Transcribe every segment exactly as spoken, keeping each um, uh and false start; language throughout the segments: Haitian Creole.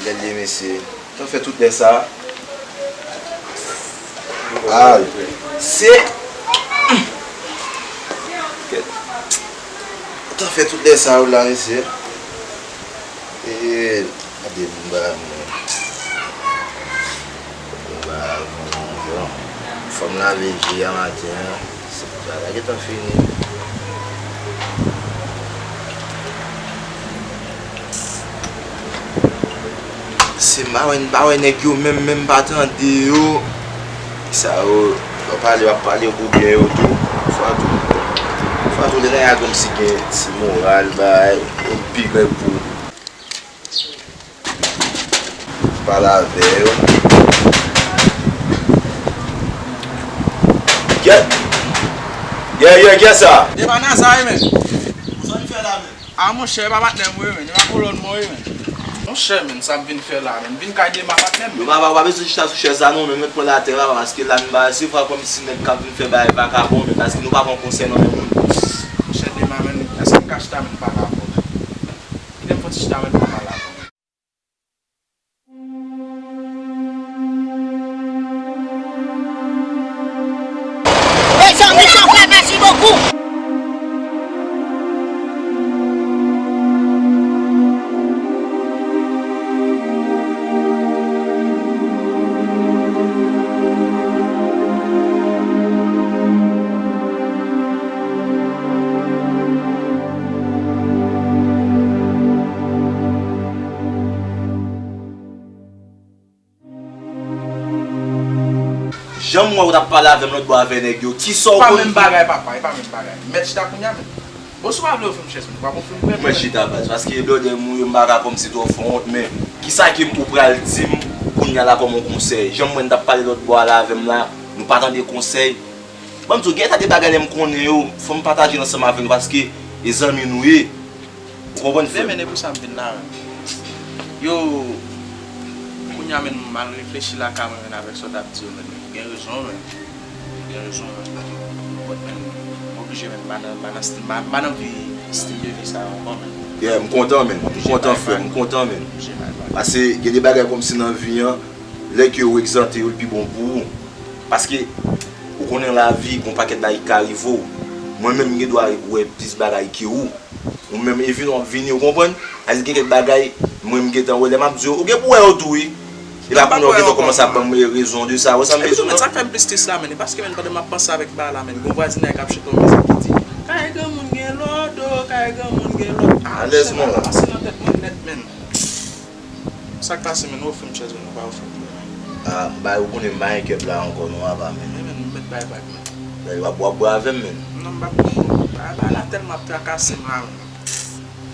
Gade mesye. Tan fè tout lè sa. Ah, se. Tan fè tout lè sa yo la, mesye. E, gade, m ba, m ba, fò m lave je a maten an. Bagay gentan fini. Se m pa wè, m pa wè nèg yo menm, menm pa tande yo. Sa yo, yo pale, yo ap pale pou byen yo tou. Fwa tou, fwa tou, lè nèg la kòmsi gen ti moral, bay, yo pi gen pou pale avè yo. Kèt! Yè, yè, kèt sa? E pa Nazareth, men. Sa w fè la, men? Ah, monchè, e pa patnè m wi, men. E pa kolòn mwen wi, men. Monchè, men, sa m vin fè la, men. M vin kay Dema, patnè m. Yo, papa, w pa bezwen chita sou chèz la, non, men, mèt pran l atè, papa, paske la, m ba, se vwa kòmsi nèg k ap vin fè bagay vakabon, men, paske nou pa pran konsèy nan men moun. Monchè, Dema, men, èske m ka chita, men, m pa ka, men. Kite m fè ti chita, men, m pa ka la. Mezanmi, Jean-Pierre, mèsi bokou. Jan m wè w t ap pale avè m lòt bò avè nèg yo, kisa w konn? E pa menm bagay, papa, e pa menm bagay. Mèt chita kounye a, men. Bon, si w pa vle ofri m chèz, men, ou pa ofri m vrè, men. Mwen chita, baz, paske blòdè m ou yo, m pa ka kòmsi twò fè w wont, men kisa ke ou pral di m kounye a la kòm yon konsèy? Jan m wè n t ap pale lòt bò a la avè m la, nou pa tande konsèy. Ban m di w, gen ta de bagay lè m konnen yo, fò m pataje l ansanm avè nou, paske e zanmi nou ye. Ou konprann, frè m? Men, men, e pou sa m vin la, men. Yo, kounye a, men, m al reflechi lakay mwen, men, avèk sa w t ap di yo, men, ou gen rezon, men. Ou gen rezon, men. But, men, m oblije, men, m pa nan, m pa nan stil, m pa, m pa nan vi, stil de vi sa a ankò, men. Yeah, m kontan, men. M kontan, frè m, m kontan, men. Paske gen de bagay kòmsi nan vi an, lè ke ou egzante yo, l pi bon pou ou. Paske, ou konnen lavi, gon pakèt bagay ki ka rive w. Mwen menm, m gen dwa wè plis bagay ke ou. Ou menm, e vini w ap vini, ou konprann? Sa vle di gen kèk bagay, mwen m gentan wè, lè m ap di w, ou gen pou wè yo tou, wi. E pa kounye a w gentan kòmanse ap ban m rezon de sa, ou wè sa m bezwen lan? Epi tou, men, sa k fè m plis tris la, men, e paske, men, pandan m ap panse avèk bagay la, men, gon vwazinay k ap chante yon mizik ki di, kay granmoun gen lòdo, kay granmoun gen lòdo. Ah, alèz, monchè, bagay la pase nan tèt mwen nèt, men. Sa k pase, men, ou ofri m chèz, men, ou pa ofri m vrè, men. Ah, m bay, ou konnen m pa gen kèb la ankò non, apa, men. Men, men, m mèt bay vag, men. W ap, w ap bwè avè m, men. Non, m p ap bwè, non. Bagay, bagay la tèlman ap trakase m la, men.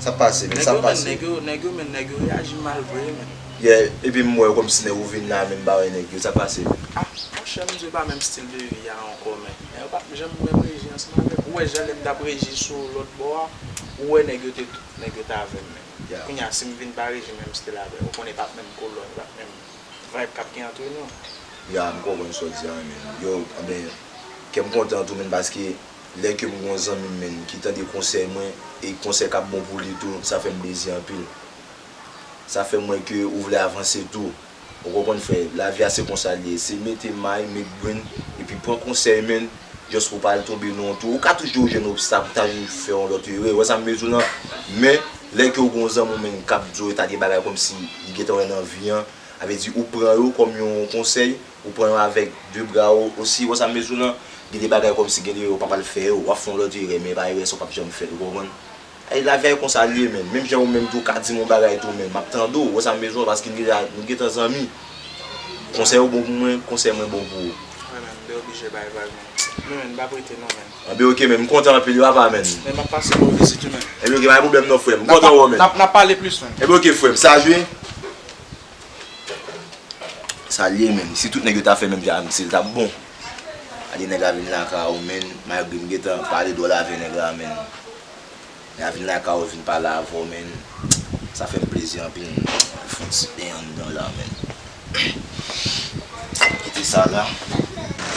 Sa k pase, men, sa k pase? Nèg yo, men, nèg yo, nèg yo, men, nèg yo reyaji mal vre, men. Yeah, epi m wè kòmsi nèg ou vin la, men, m pa wè nèg yo, sa k pase, men? Ah, monchè, m di w, e pa menm stil de vi a ankò, men. Nèg yo p ap janm menm reji ansanm avè m. Ou wè jan lè m t ap reji sou lòt bò a, ou wè nèg yo te, nèg yo t avè m, men. Yeah. Kounye a, si m vin pa reji menm stil avè w, ou konnen e p ap menm kolòn, e p ap menm vibe k ap gen antre nou. Ya, m konprann sa w di a, men. Yo, anben, kè m kontan tou, men, paske lè ke m gon zanmi m, men, ki tande konsèy mwen, e konsèy k ap bon pou li tou, sa fè m plezi anpil. Sa fè m wè ke ou vle avanse tou. Ou konprann, frè? Lavi a se konsa l ye. Se mete may, met grenn, epi pran konsèy, men, just pou w pa al tonbe nan yon twou. Ou ka toujou jwenn obstak, ou ka toujou fè yon lòt erè. Ou wè sa m vle di w lan? Men, lè ke w gon zanmi w, men, k ap di w eta de bagay kòmsi li gentan wè nan vi an, sa vle di ou pran yo kòm yon konsèy, ou pran yo avèk de bra w osi. Ou wè sa m vle di w lan? Gen de bagay kòmsi gen de erè w p ap al fè yo. W ap fè yon lòt erè, men e pa erè sa w p ap janm fè, ou konprann? Ey, lavi a e konsa l ye, men. Menm jan ou menm tou, ou ka di m yon bagay tou, men m ap tande w. Ou wè sa m bezwen, paske nou gentan, nou gentan zanmi. Konsèy ou bon pou mwen, konsèy mwen bon pou ou. Wi, men, m te oblije bay vag, men. Men, men, m p ap rete non, men. Anben, oke, men, m kontan anpil, wi, papa, men. Men m ap pase ba w vizit, wi, men. Enben, oke, pa gen pwoblèm non, frè m. M kontan wè w, men. N ap, n ap pale plis, men. Enben, oke, frè m, sa jwe. Sa l ye, men. Si tout nèg yo ta fè menm jan ak m, si l t ap bon. Gade nèg la vin lakay ou, men. Malgre m gentan pale dwòl avè nèg la, men. Nèg la vin lakay ou, vin pale avè w, men. Sa fè m plezi anpil, men. Fon ti ben anndan la, men. Kite sa la.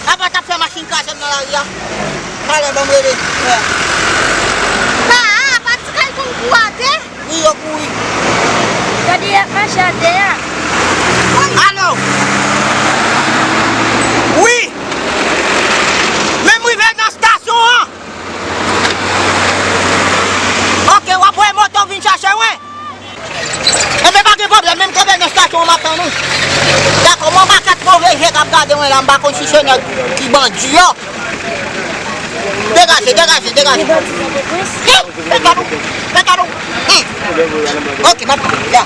Apa t ap fè machin kraze m nan lari a. Talè ban m rele. Pa, apa ti kay konn kou atè. Wi, yo kouri. Gade y ap mache atè a. Gade mwen la, m pa konn si se nèg ki bandi yo. Degaje, degaje, degaje. Hi! Pekado! Pekado! Hi! Ok, m ap la.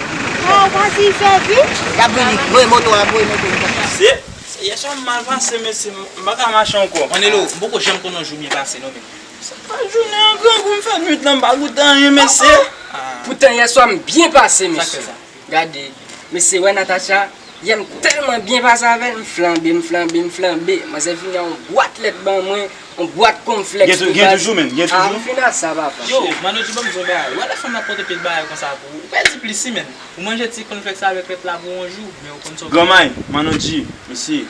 Ah, ou pa di fè vi? Y ap vini. Voye moto a, voye moto a. Se, se yè swa m mal pase, mesye, m pa ka mache ankò. Manelo, m poko janm konn yon jou byen pase, non, men. Sa pa jounen an grangou, m fè nwit lan, m pa goute anyen, mesye. Ah. Poutan yè swa m byen pase, mesye. Sa k fè sa? Gade, mesye, wè Natacha, yè m tèlman byen pase avè l, m flanbe, m flanbe, m flanbe. Manzè vini a yon bwat lèt ban mwen, yon bwat konflèks. Gen tou, gen toujou menm, gen toujou. Ah, m fin a sa, papa. Yo, Manodji, ban m di w yon bagay. Wè lè fanm nan pote pye l bagay konsa pou ou, ou pèdi plis, wi, menn. Ou manje ti konflèks avèk lèt la pou yon jou, men ou konn sa w... Granmay, Manodji, mesye.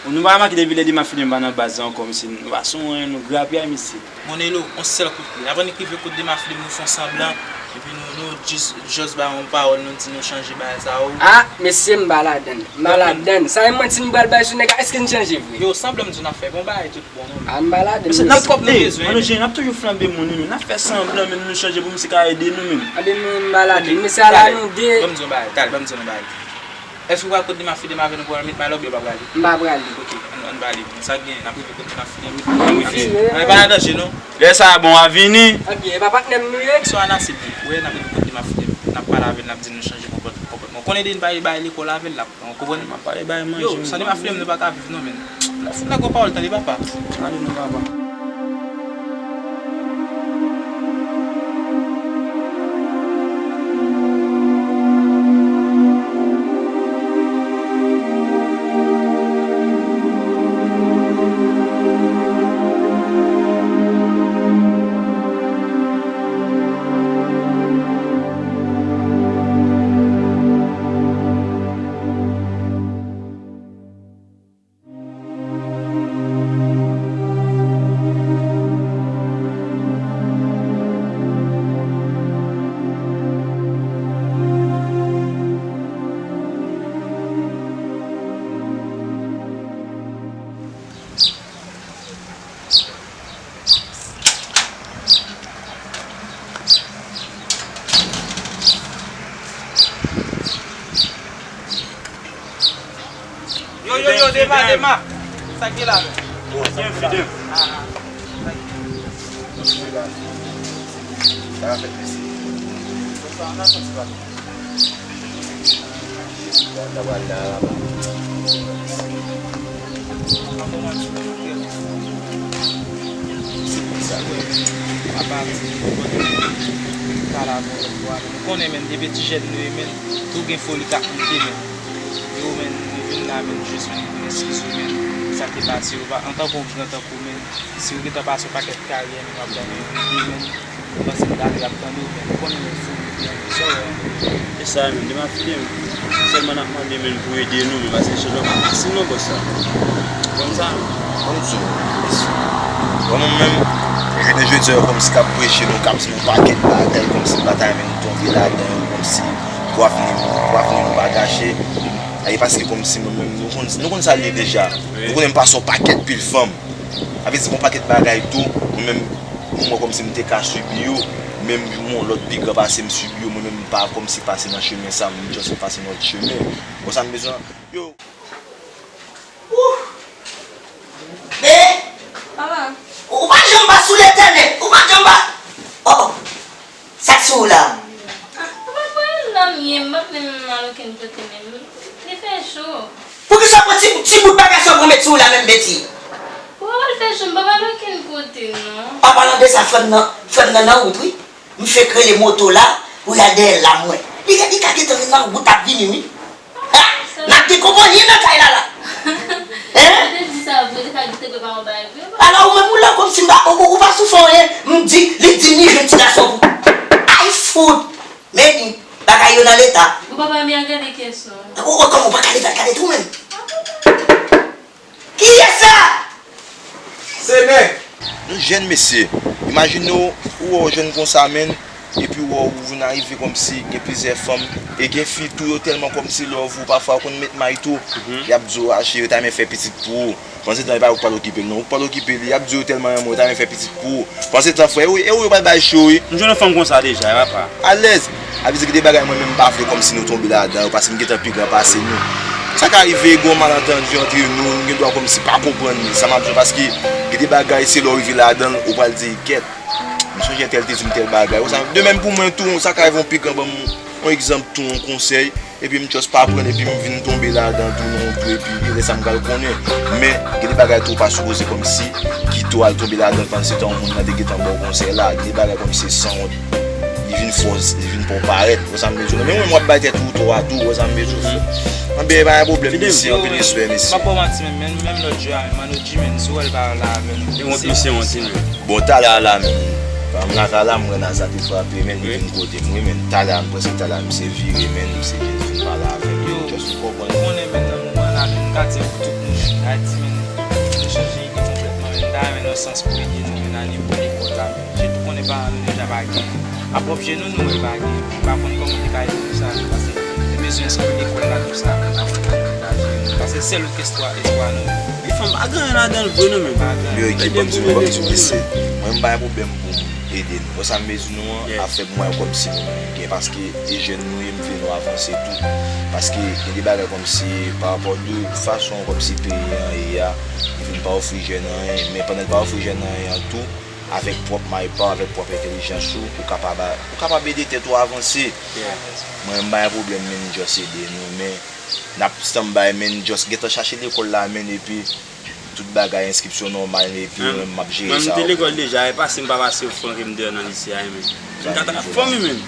Nou pa remake depi lè Demafilè m pa nan baz la ankò, mesye. Nou pa sou anyen, nou grapyay, mesye. Monelo, yon sèl kout pye. Avan n rive kot Demafilè m, nou fè yon sanblan, epi nou, nou jis, jis bay yon pawòl, nou di nou chanje bagay sa yo. Ah, mesye, m pa ladann. M pa ladann. Sa e manti m pral bay sou nèg la, èske n chanje vre? Yo, sanblan m di w n ap fè, bon bagay tout bon, non. Ah, m pa ladann, mesye. Mesye, n ap, n ap toujou flanbe moun, wi, men n ap fè sanblan, men nou chanje pou misye ka ede nou, men. Anben, m pa ladann. Mesye, ala nou de. Ban m di yon bagay, talè, ban m di yon bagay. Èske w pral kot Demafilè m avè nou pou al met may la oubyen w pa prale? M pa prale. Ok, ann, ann pale. Sa k genyen, n ap rive kot Demafilè m. Ann pa nan danje, non. Lè sa a bon, w a vini. Ebyen, e pa patnè m nou ye? Sou Anasib, wi. Wè, n ap rive kot Demafilè m. N ap pale avè l, n ap di l nou chanje konpòt-, konpòtman. Ou konnen depi n pa pale ba lekòl avè l, l ap, ou konprann? M ap pale bay manje. Yo, san Demafilè m, nou pa ka viv, non, men. Lè w fouke pawòl, tande, papa. Tande, non, papa. Yo, yo, yo, Dema, Dema. Sa k gen la menm? Bon, sa k fidèl. Ah, ah. Sa k gen? Sa ka fèt, mesye. Bonswa, n a santi pa. Sa pral la, la, la. Papa, ti kote pale avè w lòt bò a, men ou konnen, men, depi ti jèn nou ye, men, tou gen foli k ap monte, men. Yo, men, nou vin la, men, jis, men, pou n eskize w, men, sa k te pase yo, pa, antanke yon gran tankou w, men, si w gentan pase yon pakèt karyè, men, w ap janbe yon ide, men, ou panse m ta dwe ap tande w, men, ou konnen, men, fou, men, sa w wè, men. E sa, men, Dema fidèl, men, sèlman n ap mande, men, pou ede nou, men, paske chèf la pa fasil, non, bòs la. Konn sa, men. Ban m di w, mesye. Bon, mwen menm, jounen jodi a, yo kòmsi k ap preche nou, k ap di nou pakèt bagay, kòmsi m pa ta renmen nou tonbe ladan yo, kòmsi pou avni, pou avni nou pa gache. A, e paske kòmsi mwen menm, nou konn, nou konn sa l ye deja. Wi. Nou konnen m pase yon pakèt pil fanm. Sa vle di gon pakèt bagay tou, mwen menm, mwen kòmsi m te ka sibi yo, menm yon lòt pi gran pase m sibi yo, mwen menm m pa kòmsi pase nan chemen sa, m just pase yon lòt chemen. Bon, sa m bezwen, yo. Ouh! Men! Papa. Ou, ou pa janm pa sou lentènèt, ou pa janm pa. Oh, oh. Sa k sou ou la? Ah, papa, pran yon nan m ye, m p ap menm al okenn kote menm. Li fè cho. Poukisa w pran ti, ti bout bagay sa w pran met sou ou la menm, Beti? Papa, l fè cho, m p ap al okenn kote, non. An palan de sa, frè m nan, frè m nan nan wout, wi. M fenk rele moto la pou y al dèyè l la, mwen. Li, li ka gentan nan wout ap vini, wi. Hein? N ap dekonpònye nan kay la, la. Hein? Mwen te di sa vre, te ka gentan prepa yon bagay vre. Alò, ou menm, ou la kòmsi m pa, ou, ou, ou pa soufri anyen. M di, li di m li jwenn ti gason pou. Ay, fout! Men li, bagay yo nan leta. Ou pa pa byen gade kesyon. Ou, ou, kòman ou pa ka leve al gade tou menm? Kiyès sa? Se nèg. Nou jèn mesye. Imajine w, ou wè w jèn konsa, menn, epi w wè w vin arive kòmsi gen plizyè fanm, e gen fi tou, yo tèlman kòmsi love ou, pafwa yo konn met may tou, y ap di w, a, cheri, yo ta renmen fè pitit pou ou. Panse tan e pa ou k pral okipe l, non, ou k pral okipe li, y ap di w, yo tèlman renmen w, yo ta renmen fè pitit pou ou. Panse tan frè, e ou, e ou yo pral bay cho, wi. M jwenn yon fanm konsa deja, papa. Alèz. A vle di gen de bagay mwen menm m pa vle kòmsi nou tonbe ladan yo, paske m gentan pi gran pase nou. Sa ka rive gen yon malantandi antre nou, nou gen dwa kòmsi pa konprann li. Sa m ap di w, paske gen de bagay, se lè w rive ladan l, ou pral di, "Kèt, m sonje entèl te di m tèl bagay." Ou sa, de menm pou mwen tou, sa ka rive yon pi gran ban m yon egzanp tou, yon konsèy, epi m just pa pran l, epi m vin tonbe ladan tou, non, tou, epi gen lè sa m pral konnen. Men, gen de bagay tou, ou pa sipoze kòmsi kite w al tonbe ladan l, pandan se tan moun nan te gentan ba w konsèy la. Gen de bagay kòmsi se sanwont. Li vin fòs, li vin fè w parèt. Ou sa m bezwen. Men mwen, m ap bay tèt ou tò a tou, ou sa m bezwen. Anben, pa gen pwoblèm, mesye, anpil respè, mesye. M ap ba w manti, men, men, menm lòt jou a, men, Mano G, men, si w wè l pa la avè nou. Li wont, mesye, wont, men. Bon, talè a la, men, m la ka la, m wè Naza te frape, men, li vin kote m, wi, men, talè a, m prèske talè a, misye vire, men, misye vin pale avè m, men, just ou konprann. Ou konnen, men, nan moman la, men, m ka di pou tout moun, men, Ayiti, men, nou chanje ide konplètman, men, m ta renmen nan sans pou ede nou, men, ale pou lekòl la, men. Tou konnen paran nou deja pa gen. Apwòp je nou, nou wè pa gen. M pa konn kòman li ka ede nou sa, men paske nou bezwen enskri lekòl la, tou sa, men pa konn kòman li ka jere nou. Paske sèl espwa, espwa nou. Li fanm pa gen anyen ladan l vre non, men. Pa gen. Yo, ekip, ban m di nou, ban m di nou, mesye. Mwen, m pa gen pwoblèm pou m ede nou. Wè sa m bezwen nou an, afè mwen kòmsi nou menm gen. Paske e jèn nou ye, m vle nou avanse tou. Paske gen de bagay kòmsi, pa rapò de fason kòmsi peyi an ye a, li vin pa ofri jèn anyen. Men pandan l pa ofri jèn anyen an tou, avèk pwòp may pa w, avèk pwòp entèlijans ou, ou kapab, ou kapab ede tèt ou avanse. Mwen, m pa gen pwoblèm, men just ede nou, men n ap stand by, men just gentan chache lekòl la, men epi tout bagay, enskripsyon nòmal, epi mwen, m ap jere sa. Mwen, m te lekòl deja, e pase m pa pase yo flanke m deyò nan lise a, men. M ka ta fanmi, men.